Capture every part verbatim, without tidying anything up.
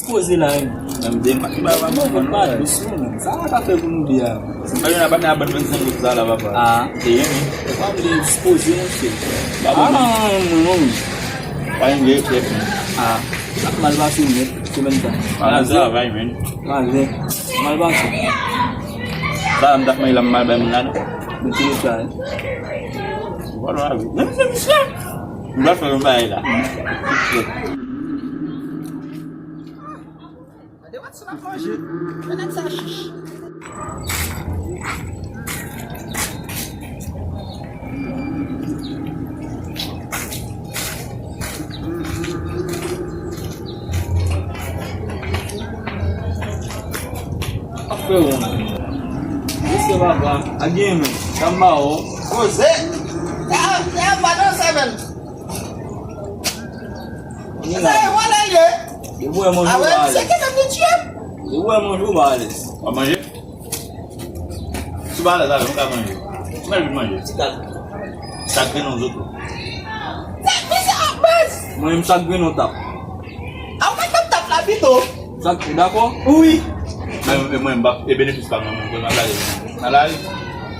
Poze la, wi. Menm de ma ki ba ba mwen pa dous non, menm. Sa a ka fè pou nou de a. Mwen la pa nan bann vennsenk goud sa la, papa. Ah. Se yen, wi. Ou pa vle dispoze, monchè. Ah, non, non, non. Pa yon vye chèf. Ah. Sa mal pase nèt, semèn sa. Mal travay, men. Mal, mal pase. Sa m t ap manje la, m mal bay moun la, non. Mwen ti sa, wi. Vwala, wi. Menm se misye. M va fè yon bagay la. Gade wòt sou l ap manje. Men nèg sa chich. Ap fè won. Mesye papa, a gen men. Sa m ba w. Koze. Sa, sa pa nan sa menm. Sa e wòl al ye. Depi w wè manje, ou pa alèz. Depi w wè manje, ou pa alèz. W ap manje? Si w pa alèz avè m, ou ka manje. Ou mèt vin manje. Ti kat. Chak grenn yon zotlo. Sa, men se ap baz. Mwen menm, chak grenn yon tap. A, ou mèt tap tap la pito. Chak, ou dakò? Wi. Men, men mwen, m pa, e benefis pa m nan, mwen, mwen, m ap lage. M ap lage.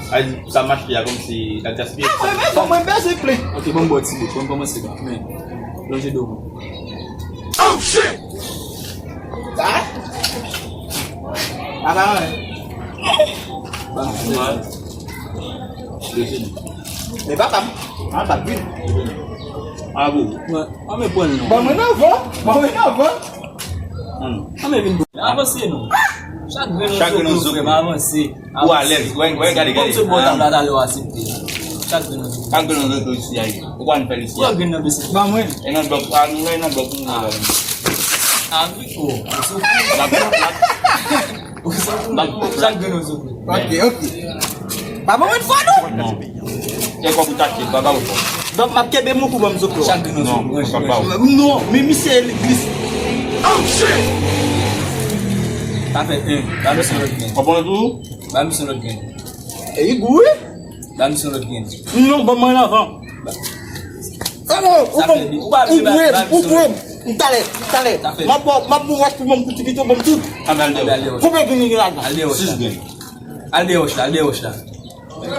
Ay, sa m achte a kòmsi l ap gaspiye. Ah, mwen, mwen, mwen bezwen plen. Ok, ban m ba w ti bout. Ban m kòmanse ba. Men, lonje do mwen. Oh, shit! Sa? Apa, mwen? Ban m ti bout. Men papa m, an pa vin. Ah bon? Mwen, an men pran non. Ban mwen nan van. Ban mwen nan van. Hmm. An men vin. Avanse non. Chak grenn nou zotlo, frè m, avanse. Ou alèz. Wè, wè, gade, gade. Kòm se bon tab la, talè w aksepte. Chak grenn nou zotlo. Chak grenn nou zotlo isi a ye. Ou pa vin fè l isi a. Pran grenn nan bese. Ban mwen. E nan blòk, a, nou nan blòk nou la. Ah wi, oh. Ou sou. Chak grenn nou zotlo. Ok, ok. Pa ban mwen fò non. Non. Se kòb ou t achte, pa ba ou fò. Donk, m ap kenbe mwen pou ban m zotlo. Chak grenn nou zotlo. Non, pa ba ou. Non, men misye legliz. Oh, shit! Sa fè en. Ba misye lòt grenn. Konprann tou? Ba misye lòt grenn. E li gou, wi. Ba misye lòt grenn. Non, ban mwen avan. Sa bon, ou bon, ou pre m, ou pre m. Talè, talè. M ap ba w, m ap ba w wòch pou ban m pou ti pito, ban m tout. Konbyen grenn gen ladan? Al dèyè wòch la. Sis grenn. Al dèyè wòch la, al dèyè wòch la.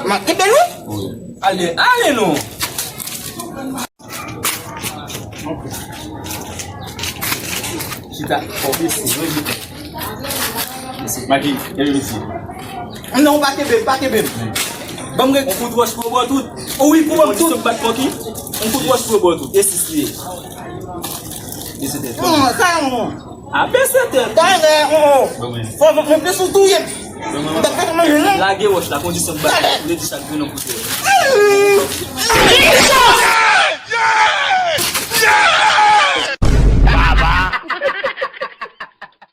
M ap kenbe l, wi. Wi. Ale, ale non. Ok. Chita, fò bese, wi, chita. Bese. Maki, kenbe bese. Non, ou pa kenbe m, pa kenbe m. Ban m gen yon kout wòch pou yo ba w tout. O wi, pou ban m tout. Bat kòki. Yon kout wòch pou yo ba w tout. E sis li ye. Bese tèt. Non, sa yon non. A bese tèt. Talè, oh, oh. Fò mwen plis ou touye m. Lage wòch la, kondisyon bat, vle di chak grenn yon kout wòch.